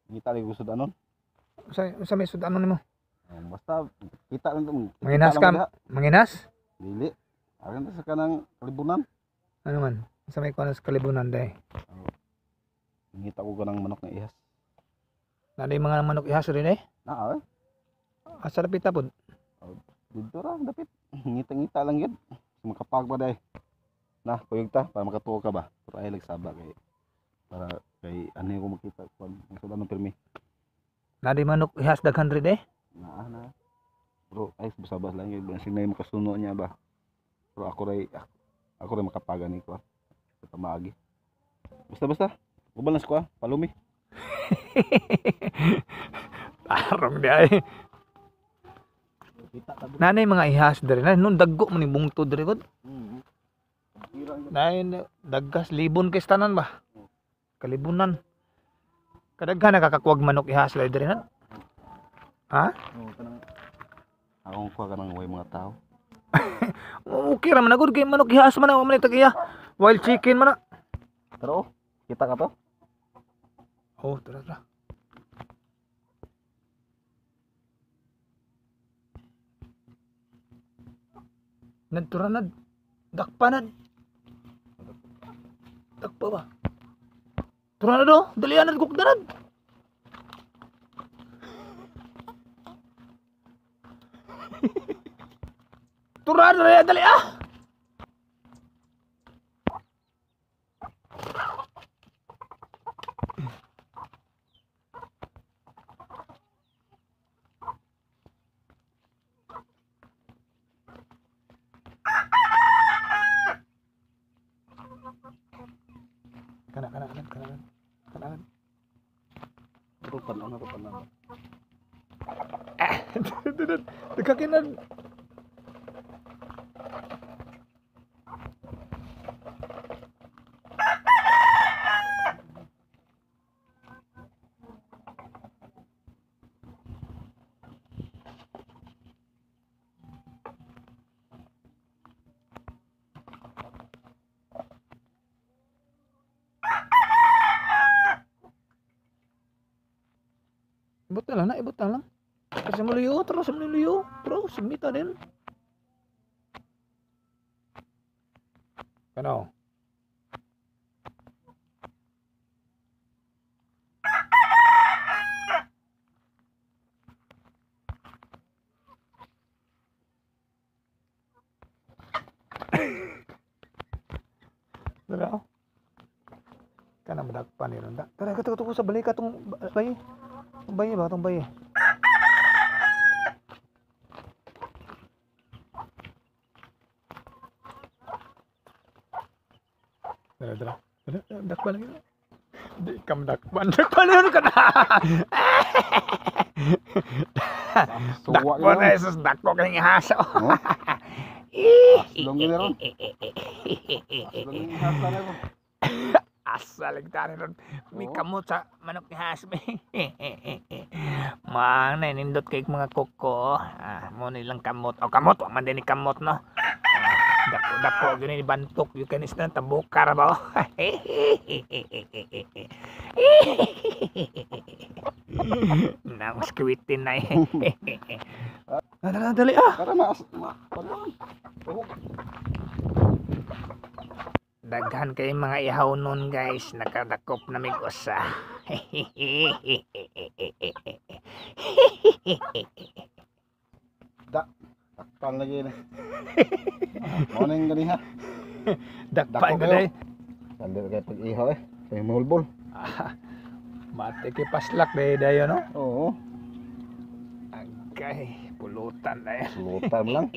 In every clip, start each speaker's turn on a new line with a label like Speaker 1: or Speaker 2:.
Speaker 1: Ngita lagi gusto anon.
Speaker 2: Unsa may sud-anon nimo?
Speaker 1: Basta kita lang to.
Speaker 2: Manginas ka? Manginas?
Speaker 1: Dili. Aron ta sa kanang kalibunan.
Speaker 2: Ano man? Unsa may kuan sa kalibunan day?
Speaker 1: Ngita ko kanang manok nga ihas.
Speaker 2: Naa mga manok ihas rin eh.
Speaker 1: Naa eh.
Speaker 2: Asa lapit pod?
Speaker 1: Dito ra dapit. Ngita-ngita lang gyud. Makapag ba day. Na, kuyog ta para makatuo ka ba. Pero ay lagsaba kay para kay ano yung makita kuan ang sudan ng pirmi.
Speaker 2: Naa manok ihas daghan rin eh.
Speaker 1: Naa na. Bro, ay busabas lang gyud basig na yung makasuno niya ba. Pero ako ray makapagan ni ko. Sa pamaagi. Basta basta. Uban lang sa ko ah, palumi.
Speaker 2: Tarong di ay.
Speaker 1: Kita ta bro.
Speaker 2: Nanay mga ihas diri na nun daggo man ni bungtod diri gud.
Speaker 1: Mm.
Speaker 2: Nay daggas libon kay tanan ba? Kalibunan. Kadaghan nakakakuwag manok ihas lay diri na. Ha?
Speaker 1: Oo, kanang akong kuha kanang way mga tao.
Speaker 2: Okay ra man na gud kay manok ihas man na wa man tag iya. Wild chicken man na.
Speaker 1: Pero oh, kita ka to?
Speaker 2: Oh, tara tara. Nagtura na. Dakpa na. Dakpa ba? Tura na do. Dalian na gukdaran. Tura na dali ah. Kana kana kana kana kana.
Speaker 1: Pero tanaw na to tanaw.
Speaker 2: Dagkakinan. Ibot na lang na, ibot na lang. Kasi maluyo, terus maluyo, terus mita din. Ano? Tara. Kana madakpan ni ronda. Tara kato kato sa balik katong bayi. Tong bayi ba tong bayi? Tara tara. Tara, dakpan lagi. Di ka madakpan. Dakpan yun ka na.
Speaker 1: Suwa
Speaker 2: Dakpan
Speaker 1: yun.
Speaker 2: na sus dako kay haso.
Speaker 1: Oh. Aslong yun ron. Aslong yung ihas na ron.
Speaker 2: Asa ligtani ron. May
Speaker 1: Oo.
Speaker 2: kamot sa manok ni Hasmi. Mang nindot kay mga koko. Ah, mo nilang kamot. O kamot, wa man din ni kamot no. Ah, dako dako gini ni bantok you can na tabukar ba. Nang squitin na eh. Dali, dali ah.
Speaker 1: Tara maas ma. Pagwan. Tuhok.
Speaker 2: Daghan kay mga ihaw nun guys, nakadakop na mig usa.
Speaker 1: Takpan lagi ni. Mo na yung ganiha.
Speaker 2: Dakpan
Speaker 1: Dako
Speaker 2: ka
Speaker 1: kayo.
Speaker 2: day.
Speaker 1: Sandal kay pag-ihaw eh. Sa mahulbol.
Speaker 2: Ah, mate kay paslak day dayo no.
Speaker 1: Oo.
Speaker 2: Agay, pulutan na yan.
Speaker 1: Sulutan mo lang.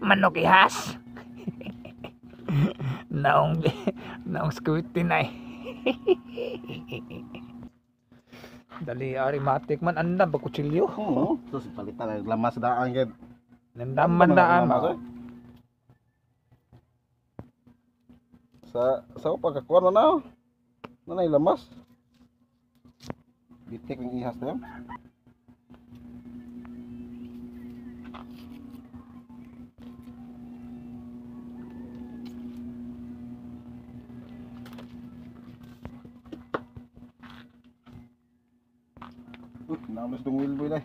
Speaker 2: Manok ihas. Naong naong squitin ay. Dali ari matik man andam ba kutsilyo.
Speaker 1: Oo. Sus palitan ang lamas daan kay.
Speaker 2: Nandam man daan.
Speaker 1: Lamas, eh. Sa pagkakuan na na. Nanay lamas. Bitik ng ihas na yun. Namas dong wheelboy dai.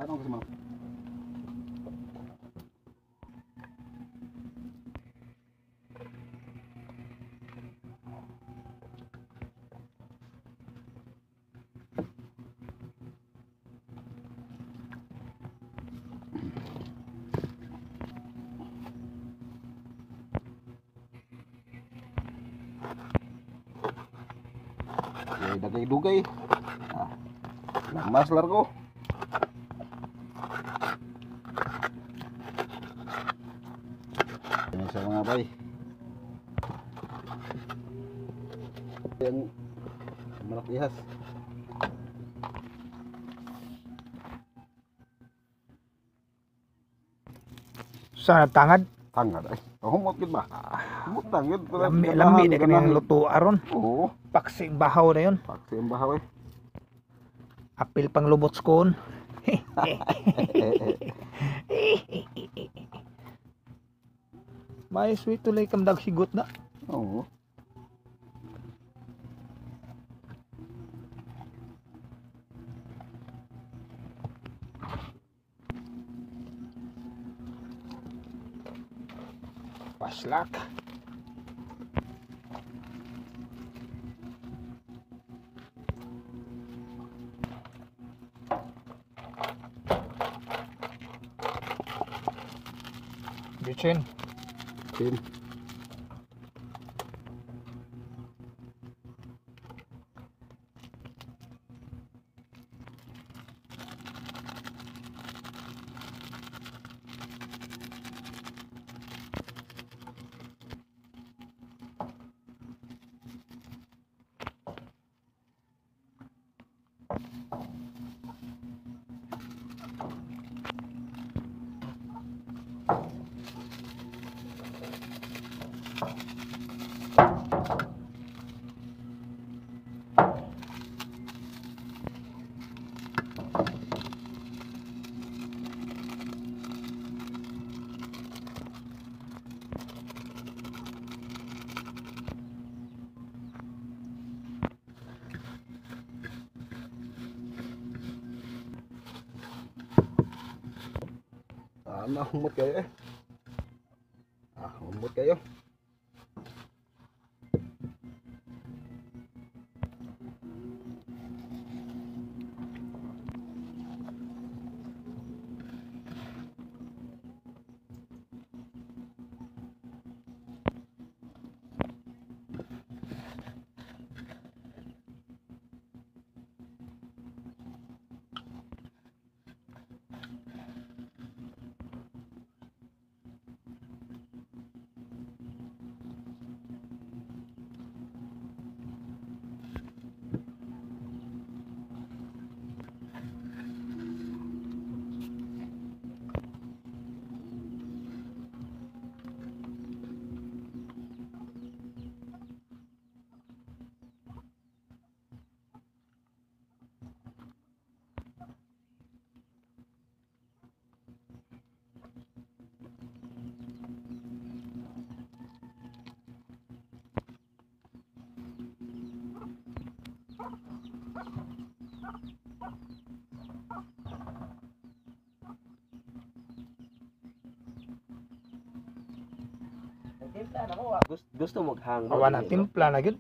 Speaker 1: Ano ko sa mga? Dugay-dugay. Ah, lamas largo. Yan sa mga bay. Yan manok ihas.
Speaker 2: Sa tangad.
Speaker 1: Tangad ay. Humot gid ba? Humot tangad.
Speaker 2: Lami lami na kanang luto aron.
Speaker 1: Oo.
Speaker 2: Paksing bahaw na yun.
Speaker 1: Paksi ang bahaw eh.
Speaker 2: Apil pang lubot skoon. May sweet tulay kam dagsigot na.
Speaker 1: Oo.
Speaker 2: Paslak. Bitchin.
Speaker 1: Tin. Ah, humot kayo eh. Ah, humot kayo.
Speaker 3: Gusto mo maghang.
Speaker 2: Awa na timpla na gyud.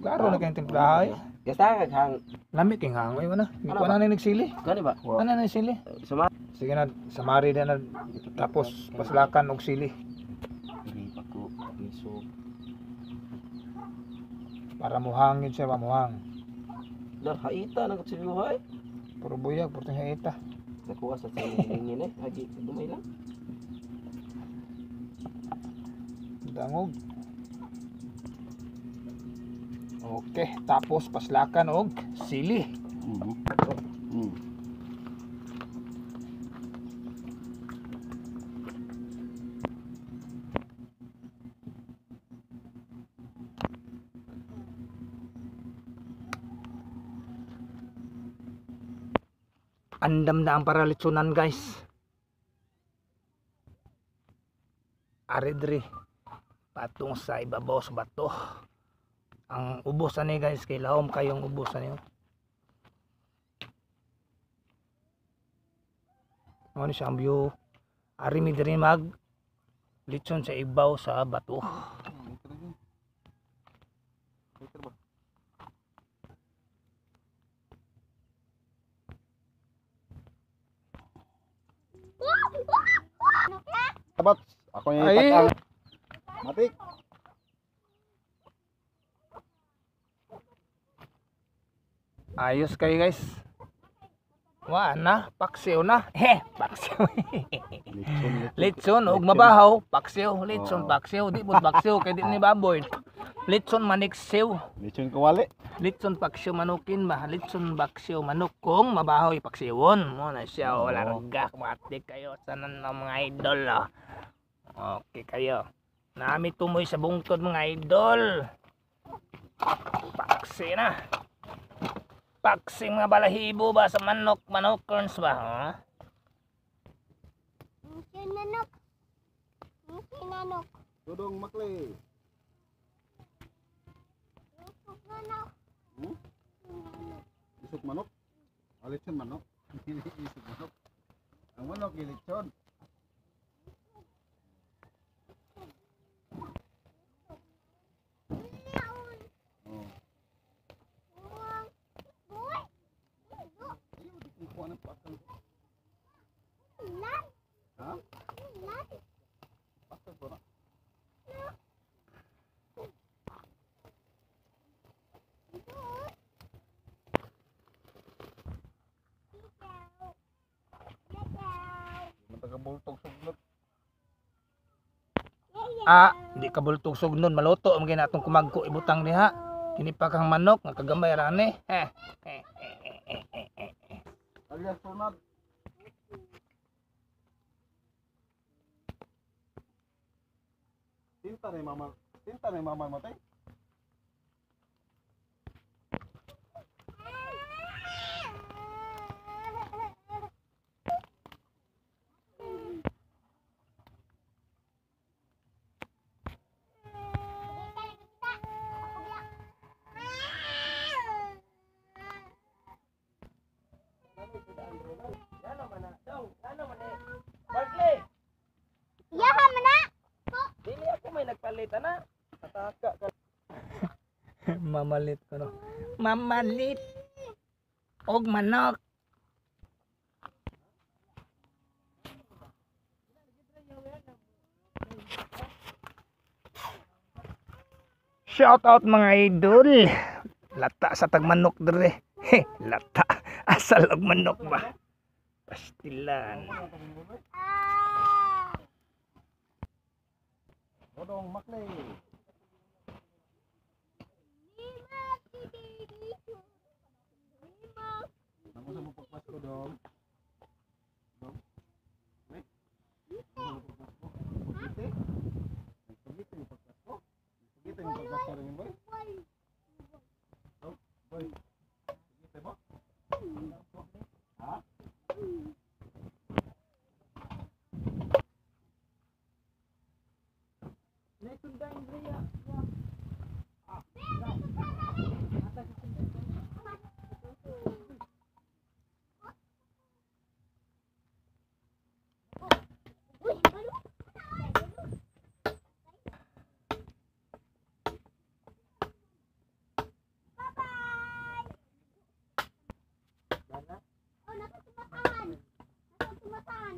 Speaker 2: Klaro na kayong timpla ay.
Speaker 3: Gasta kaghang.
Speaker 2: Lami king hangoy wala.
Speaker 3: Ano
Speaker 2: Wala
Speaker 3: ba?
Speaker 2: na nagsili.
Speaker 3: Gani ba?
Speaker 2: Ano na sili?
Speaker 3: Suma.
Speaker 2: Sige na, samari na na tapos paslakan og sili
Speaker 3: Dili pa ko miso.
Speaker 2: para muhang yun siya ba muhang.
Speaker 3: Dar haita na kutsilyo hay.
Speaker 2: Puro buyag, puro tinghaita.
Speaker 3: Nakuha sa singin eh. Agi dumay lang.
Speaker 2: Dangog. Okay, tapos paslakan og sili.
Speaker 1: Mhm.
Speaker 2: Andam na ang paralitsunan, guys. Ari diri patong sa ibabaw sa bato. Ang ubos ani, guys, kay lahom kayong ubos ani. Ano siya ang view. Ari mi diri mag litson sa ibaw sa bato.
Speaker 1: Later yun. Later ba? Tabat, ako yung
Speaker 2: Ay.
Speaker 1: itakang. Matik.
Speaker 2: Ayos kayo, guys. Wa na, paksiw na. He, paksiw.
Speaker 1: Litson, litson.
Speaker 2: Litson og mabahaw, paksiw, litson
Speaker 1: Oo.
Speaker 2: paksiw, di pud paksiw kay di ni baboy. Litson maniksiw,
Speaker 1: Litson kawali.
Speaker 2: Litson paksiw manukin ba, litson paksiw manok kung mabahaw ipaksiwon. Mo na siya,
Speaker 1: Oo.
Speaker 2: oh, larga kumati kayo sa ng mga idol. Oh. Okay kayo. Nami tumoy sa bungtod, mga idol. Paksi na. Paksi mga balahibo ba sa manok, manokerns ba? Huh?
Speaker 4: Sinanok. Sinanok.
Speaker 1: Dudong makli.
Speaker 4: Sinanok.
Speaker 1: Hmm?
Speaker 4: Sinanok.
Speaker 1: Isok manok. Ah, litson manok. Isok manok. Ang manok ilitson. Oh.
Speaker 4: Buwan.
Speaker 1: Ayaw, di kong kuha ng pakal.
Speaker 4: Lan.
Speaker 1: Ha?
Speaker 4: Lan.
Speaker 1: Pakal ko na. Matagabultog suglot.
Speaker 2: Ah, di ka bultog sugnon, maluto ang ginatong kumagko ibutang diha. Kini pa kang manok nga kagamay ra ni. Eh, eh, eh, eh, eh, eh, eh.
Speaker 1: Alias sunod. Tinta ni mama. Tinta ni mama matay.
Speaker 3: Ano man na? Dong, ano man eh? Barkley,
Speaker 4: Yaha man na.
Speaker 3: dili ako may nagpalit ana. Ataka ka.
Speaker 2: Mamalit ko no. Mamalit og manok. Shout out, mga idol. Lata sa tagmanok dire. He, lata. Asal og manok ba? Pastilan.
Speaker 1: Dodong makli. Nang usa mo pagpasko dong. Dong. Wait. Unsa mo pagpasko? Pagkite. Pagkite yung pagpasko. Pagkite yung pagpasko rin boy. Dong, boy. Pagkite mo? Ha?
Speaker 4: Uy, ano? Bye-bye! Oh, nasa tumataan. Nasa tumataan.